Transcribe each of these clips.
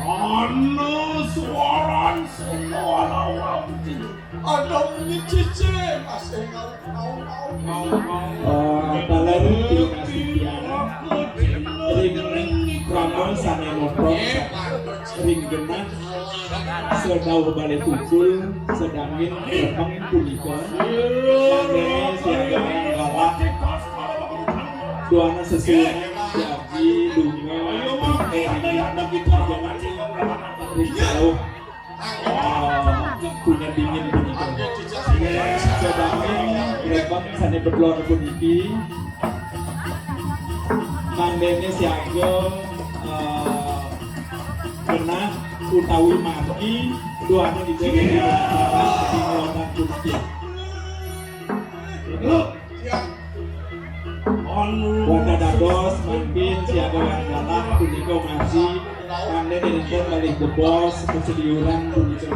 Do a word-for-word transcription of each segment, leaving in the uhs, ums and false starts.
Ana suaran sena ana wangti. Ada bunyi cicing, asing naon-naon. Oh, taler terima kasih ya. Ring kramang sané nonton ring genah sedawuh balé tukul sedangin rempeng punika. Mangdané siaga galah. Duana sesuunan jagi lunga. Ring jauh. Ah, punya dingin punika. Sedangin rempeng sané bedlor puniki. Mangdané siaga, eh, genah utawi margi duana di dingin puniki. Wanda dados mangkin siaga galah punika masih mangda dinten malih jebos kasediuran punika.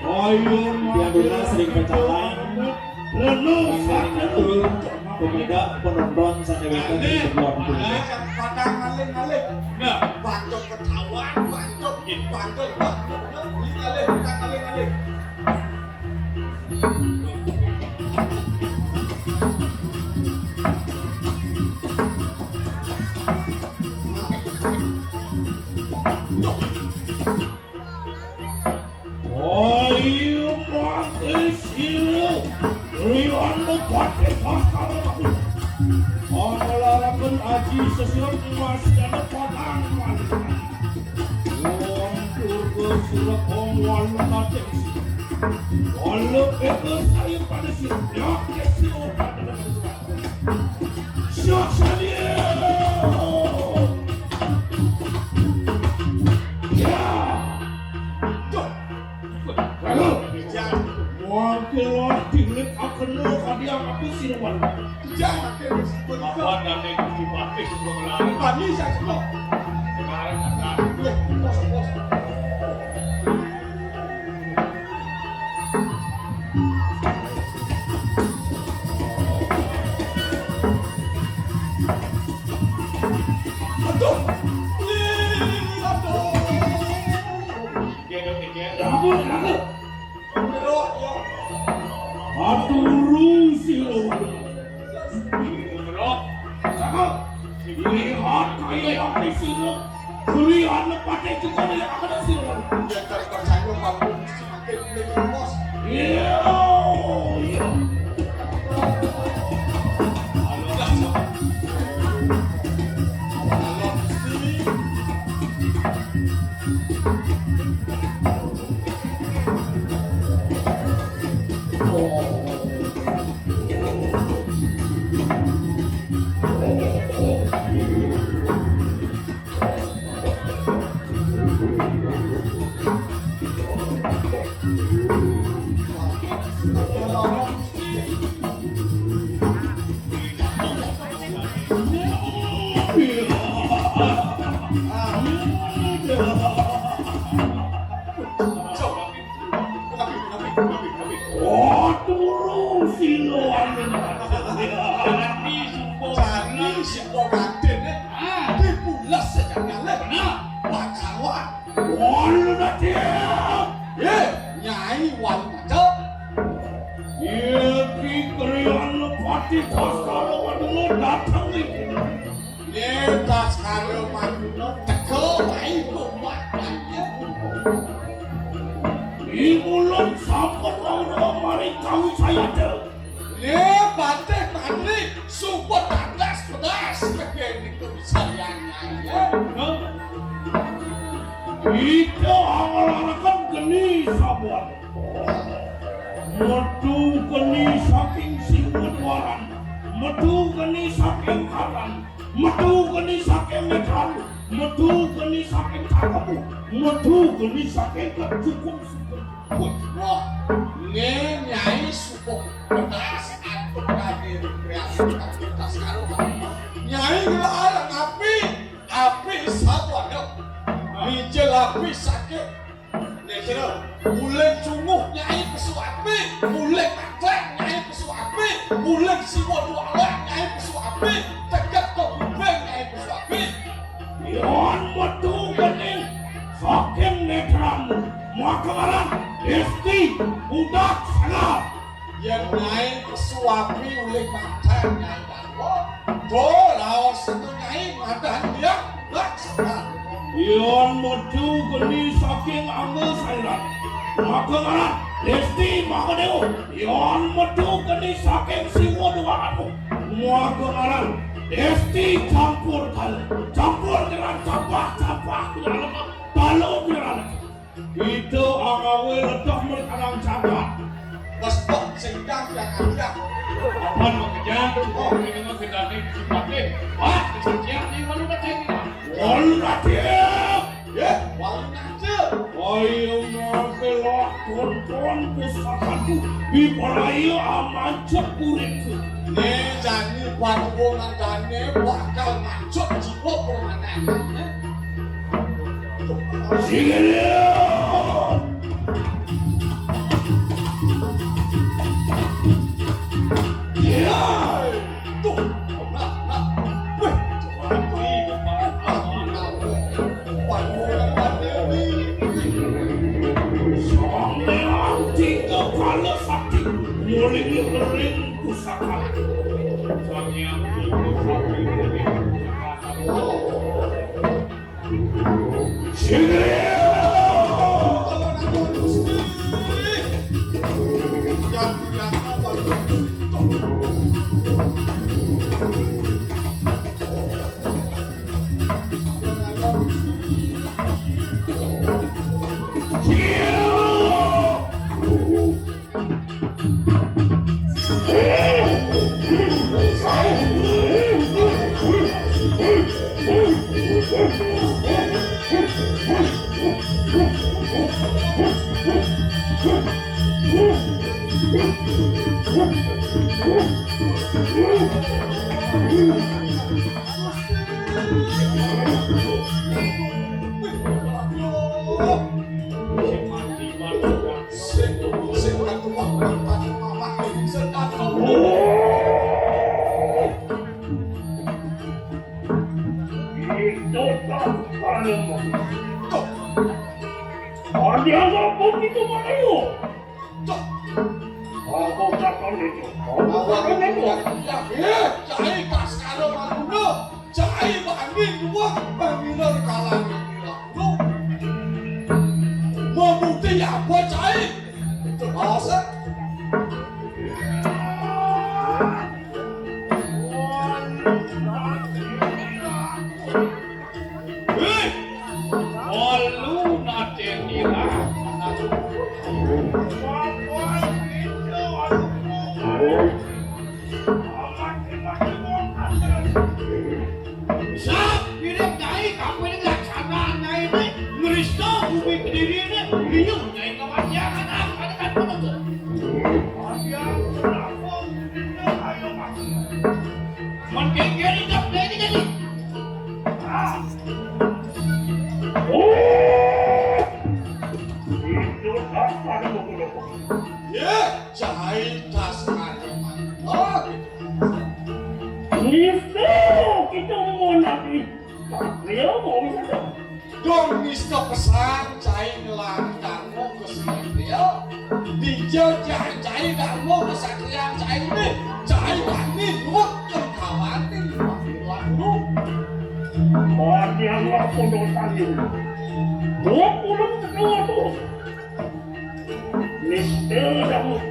Ayo, piaduna sering pacalang. Mangda ngatur pemuda penonton sané wénten ring sebelah punika. Padang ngalih-ngalih. Nah, bantu ketahuan, bantu, bantu, bantu, ngalih-ngalih, padang ngalih-ngalih. Ayo, pakai sira. Riwana pakai pasar. Pangalaraken aji sesirep emas dan padang manik. Wong purba sira kong walu katik. Walu bebas ayo pada sira. Nyakit sira pada. Siap sadia. Ya. Duh. Halo. Wangkila dilit akena kadiang aku sinuman. Jangan. Apa nane Gusti Patih sebelum melarang? Kami saksi. Sekarang ada. Ya, bos, bos. Aduh. Ih, aduh. Ampun, ampun. Aturu sira. Lihat kaya yang sira. Kuliah nepate juga yang ada sira. Dia cari percaya mampu semakin lebih bos. Iya, iya. Oh, turu sila anu. Jani sumpah Raden, eh. Ah. Dipules sejak ngalih. Bener. Bakawan. Walu Nadia. Ye, Nyai Walu Maca. Iki kriyan Pati Baskara Wadana dateng iki. Ye, Baskara Wadana teka wae komat kaya. Imulun sampun ora mari kawisayada. Ye, Patih Mantri, sumpah tandas pedas teke niku sayangan, ya. Ida angelaraken geni samuan. Metu geni saking Singudwaran, metu geni saking Karan, metu geni saking Metran, metu geni saking Cakemu, metu geni saking Kecukum. Wah, nggih, Nyai subuh pedas atur kami rekreasi aktivitas karo. Nyai ngelarang api, api sabuana. Mijil api sakit. Nek kira, uling cunguh Nyai pesu api, uling atlek Nyai pesu api, uling siwa dualek Nyai pesu api, tegak kok kuping Nyai pesu api, Nyai kesuapi oleh mantan Nyai Darwa. Tuh, raos itu Nyai mantan dia. Lah, sabar. Yan metu geni saking angga sairan. Maka ngaran Desti Makadewa. Yan metu geni saking Siwa Dewata. Maka ngaran Desti Campur Kala. Campur ngaran campah, campah ngaran talu ngaran. Kita angawé ledah merkanang cagat. Bes bek singkang yang ajak. Apan makejang, oh, ini mah kita nih, kita nih. Wah, kejang nih, malu kata kita. Walu raja. Ya, walu raja. Ayo mampir lah, tonton pusakaku. Biparaya amancep uripku. Né jani patuwungan dané bakal mancep jiwa permanen. Sini. Ya. Tuh. Nah, nah. Weh. Sampeyan tiga kala sakti, muling ring pusaka. Sampeyan tiga kala sakti, muling ring pusaka. Sini. Itu tak ada. Ada apa kita malu? Cok. Apa ucapan itu? Apa ucapan itu? Ya, ya, ya. Eh, cai Baskara Maruna, cai bani dua, bani kalah. Mau bukti apa, cai? Itu bahasa. Hei! Walu nate nira. Sap, mirip jai, kapan ini laksanaan jai ini? Ngerista bumi kediri ini, liu jai kematian, anak, anak, anak, anak. Menggeger hidup dari jadi. Ah. Oh. Itu dasar menggunakan. Ya, jahit dasar. Oh, gitu. Itu kita mau nanti. Dia mau minta. Dong nista pesan cai ngelarang darmo ke Satria. Dija cai, cai darmo ke Satria cai ini. Cai wani nuwun kawani lalu. Mati Allah pondok tadi. Dua puluh kedua tuh. Mister Daud.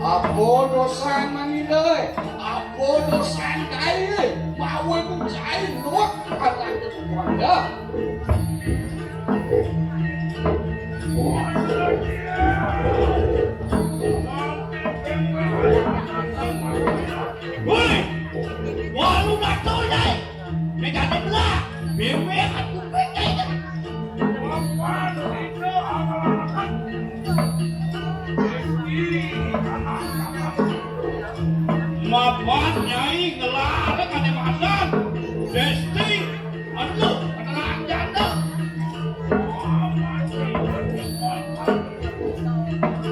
Apa dosan manida? Apa dosan kae? Mawe ku cai nuwek anak keluarga. Woi, walu nato, Nyai. Megane belah. Bebek aku pekainya. Mapan Nyai ngelar kane madan. Desti, anu, keterangan janda.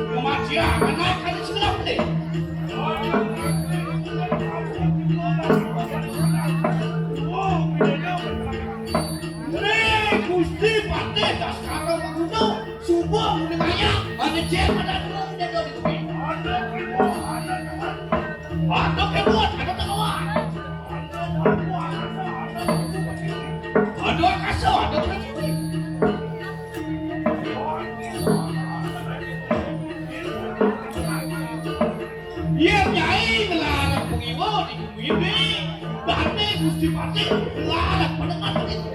Kematian anak kan segenap deh. Ri Gusti Patih Baskara Mangguna, suba muni maya, ane cek pada dulu udah dua itu. Aduh, aduh, aduh, aduh. Iya, Nyai ngelarang pengiwa di bumi ini. Bane Gusti Patih ngelarang pendengar itu.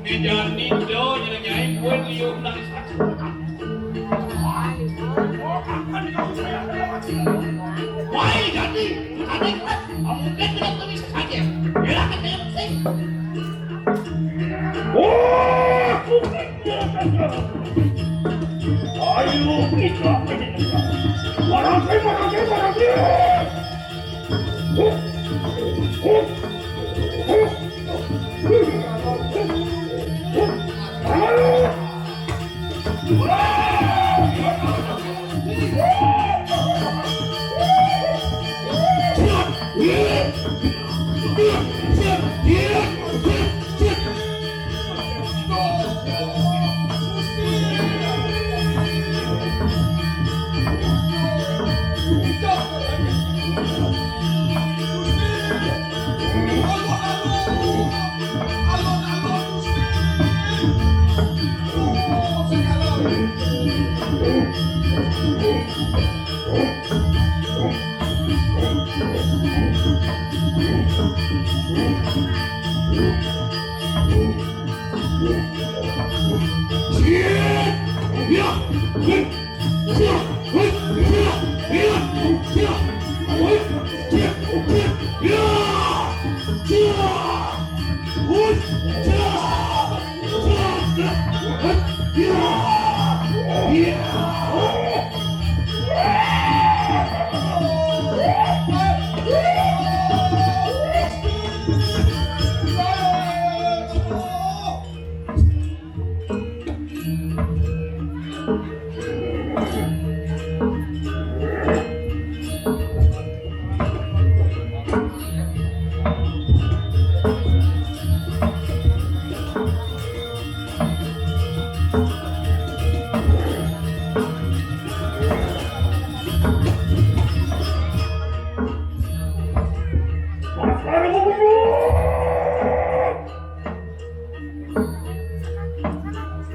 Ini jangan ninja, jangan Nyai, gue liur dari sana. Wah, jadi, tadi kan, kamu kan tidak tulis saja. Biarkan saya penting. Oh, ayo kita, marah, marah, marah.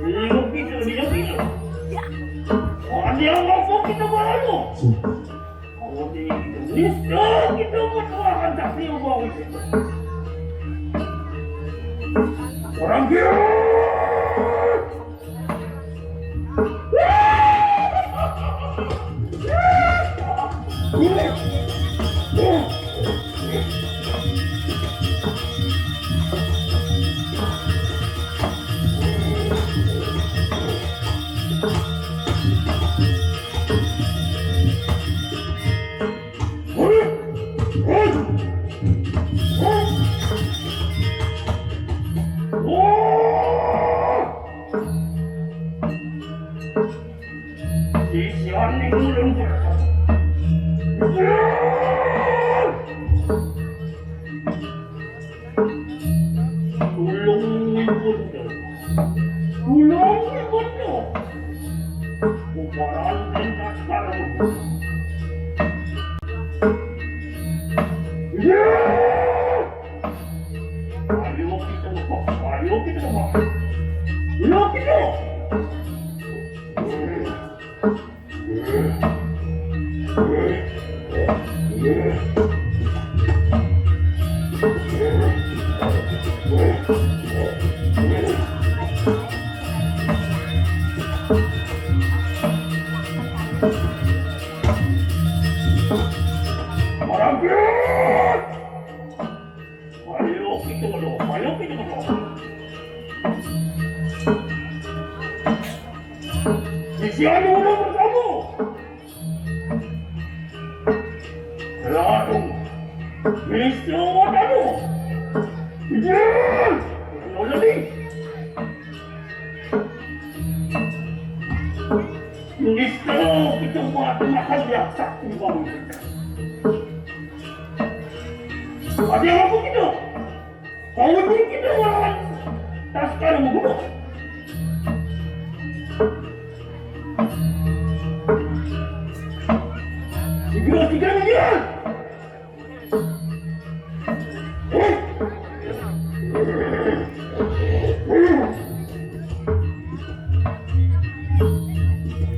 Ini kita, ini kita. Ada yang ngomong kita malu. Kalau di Indonesia kita buat orang tak tahu mau itu. Orang kira. Tulung ni bundel. Tulung ni bundel. Kumparan dan kasar. Ayo kita, ayo kita, ayo kita. Ayo kita, ayo kita. Sisi anu orang bersama. Lalu, Mister Wataru. Iya. Lalu ni. Mister, kita buat makan biasa di bawah kita. Ada apa kita? Kau ni kita orang tak sekarang guna. Dios, si kami dia.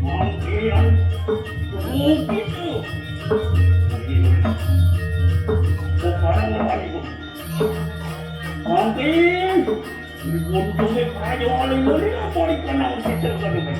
Mangkian. Mungkin tu. Sekarang orang itu. Mungkin. Untung may kaya wala yung nila, balik ka na ang sister ka naman.